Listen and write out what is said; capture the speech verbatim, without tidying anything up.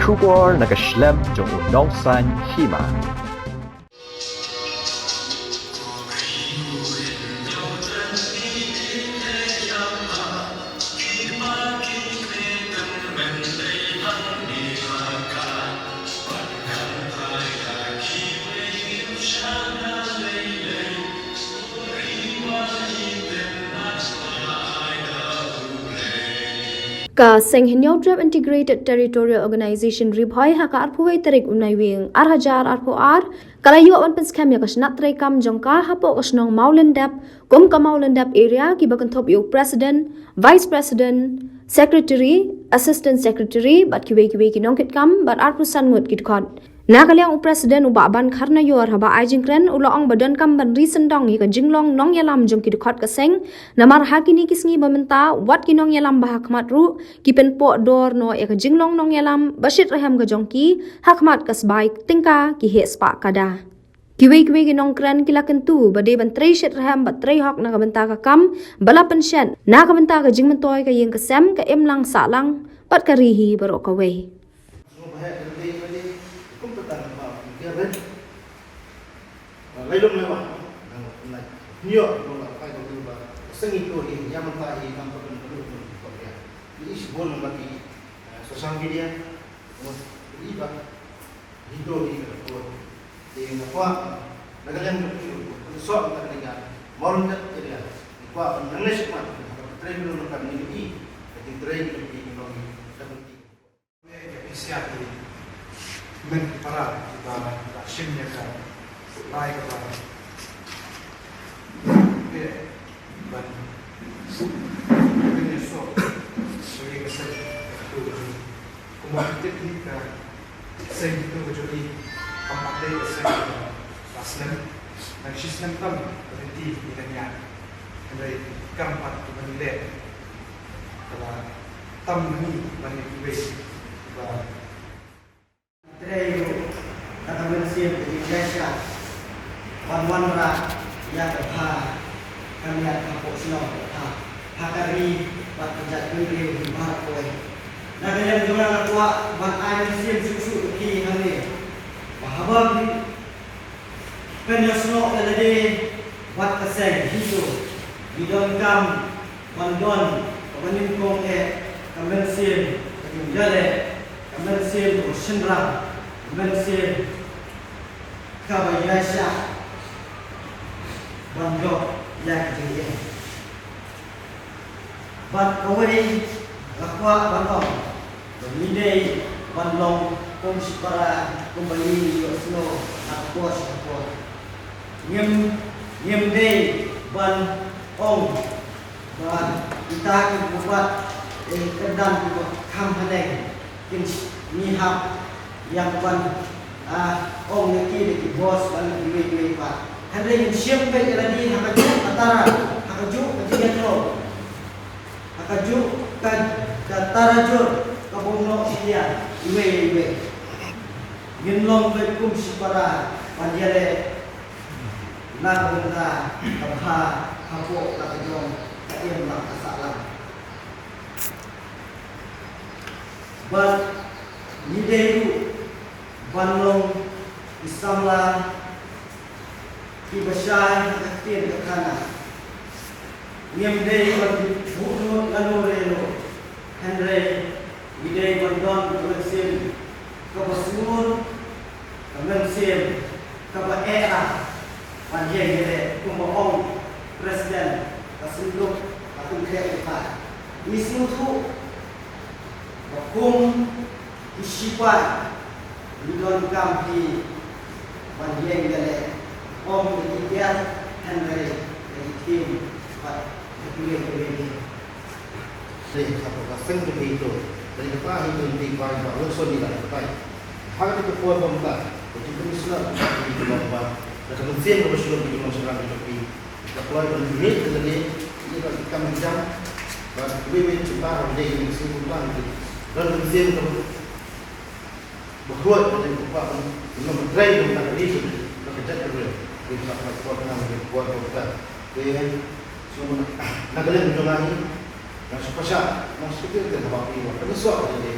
Khubor na ka shlem jong u nongsan hima. Ka Seng Hynñiewtrep Integrated Territorial Organization Ri Bhoi ha ka arphew wei tarik u Naiwieng ar hajar arphew ar ka la ïoh ban pynskhem ïa ka shnat treikam jong ka hapoh ka shnong Mawlyndep kum ka Mawlyndep Area, kiba kynthup ïa u President, Vice President, Secretary, Assistant Secretary bad kiwei kiwei ki nongkitkam bad arphew san ngut ki dkhot. Na ka liang u President u Bah Bankharnaior haba ai jingkren u la ong ba donkam ban ri sngewdong ïa ka jinglong nongïalam jong ki dkhot ka seng, namar ha kine ki sngi ba mynta wat ki nongïalam ba ha khmat ruh ki pynpoh dor noh ïa ka jinglong nongïalam ba shitrhem ka jong ki ha khmat ka sbai tyngka ki heh spah kada. Kiwei kiwei ki nongkren ki la kyntu ba dei ban trei shitrhem bad trei hok na ka bynta ka kam ba la pynshet na ka bynta ka jingmyntoi ka ïing ka sem, ka imlang sahlang bad ka ri hi baroh kawei. Social media, iba, hito hi ka por. Te nga kwah na ka liang ka por, ka sot na ka liang ka moral that area. Nga kwah ban nang leh shikmat ka trei, ka trei ka long ka. Ka pisiat hi men para kiba la shim ïa ka rai kaba ban, ban ïasoh ïa ka seng ka tu. Kumba ka tip hi ka seng ka tu ka jong i kam pat dei ka seng ka slem, nang shi snem tam ka riti ïa ka niat. Hynrei kam pat kumba ngi leh ka la tam ngi ban ïa kiwei ba trei ruh na ka mynsiem ka jingïaishah ban wanrah ïa ka bha ka miat hapoh shnong, ha, ha ka ri bad ka jaitbynriew hi baroh kawei. Na ka liang jong nga nga kwah ban ai mynsiem shuh shuh ïa phi hangne ba haba phi pynïasnoh ïa lade bad ka seng, hito ngi donkam ban don kaba nyngkong eh ka mynsiem ka jingïaleh, ka mynsiem kaba shynrang, ka mynsiem kaba ïaishah ban ïoh ïa ka jingim. Bad kawei nga kwah ban ong ba ngi dei ban long kum shipara kumba ngi ïohsngew na ka por sha ka por. Ngim, ngim dei ban ong ba kita ki bapher, eh, kyrdan kiba kham haneng kin, ngi hap ïa ka ban, ah, ong ïa ki da ki boss bad ïa kiwei kiwei pat. Hynrei ngin shim beit ïa lade ha kajuh ka tara, ha kajuh ka jingïathuh, ha kajuh ka, ka tara jur kaba ym noh shiliang iwei ïa iwei. Ngin long beit kum shipara ban ïaleh na ka bynta ka bha hapoh la ka jong ka im bad ka sahlang. Bad ngi dei ruh ban long ki samla kiba shai ha ka ktien ka khana. Ngim dei ban buh nud lano re ruh, hynrei ngi dei ban don ka mynsiem kaba sngur, ka mynsiem kaba eh ah ban ïeng ïaleh, kumba ong President ka Synduk ka Kynthei ka Pha. Ngi sngewthuh ba kum ki shipai ngi donkam hi ban ïeng ïaleh, ym da ki tiar hynrei da ki tim bad da kiwei kiwei ki. Dei, hapoh ka seng jong ngi to, dei kata hi to, dei bai ba lok son ni la kata. Ha kata ka por ba mynta, ka jingpynshlur ka jingpynlong ba, da ka mynsiem kaba shlur ka jingpynlong shynrang ka jong phi. Ka kloi ban mih ka jong ngi, ïa ka kam jam, ba kiwei kiwei jingpynlong dei ka mynsiem ka jong ngi. Don ka mynsiem ka ba khuid ka jingpynlong, ban trei ban trei ka ri, ka jait ka ri. Ka jingpynlong ka por ka jong ngi, ka por ka jong ngi. Te, sngewbha na ka liang jong ngi, nga shu pyrshah, nga shu kyrpad ïa phi ba pynïasoh ïa lade.